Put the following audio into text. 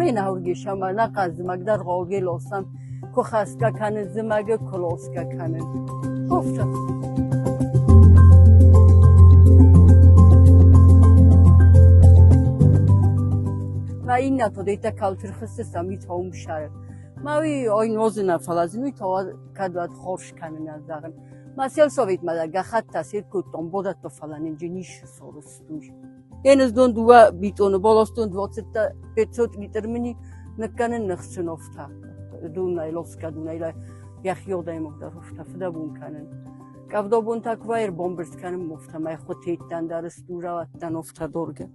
Мен аургешама на зымӕг дӕр гъолге лосам, ку хӕсгӕ кӕнын зымӕгы, ку лосгӕ кӕнын. Офта. Ма иннӕ то дейта калтырхысы сами тоумшар. Ма уи ой нозына фалазин уи то кӕд уӕд хорз кӕнын зӕгъын. Ма сельсовет ма гӕххӕтт сир кодтон бодатто фаланин джиниш сорустуй. Еныз дон дуа битоны болостон 20 500 литр мини ныккӕнын ныхсын офта. Дунай лоска дунай йӕхиодӕймог дӕр офта фыдӕбон кӕнын. Къӕвдобон та куы вайыр бомбырд кӕнын мофта мӕ хуытеттӕн дӕр стураваттӕн офта доргӕ.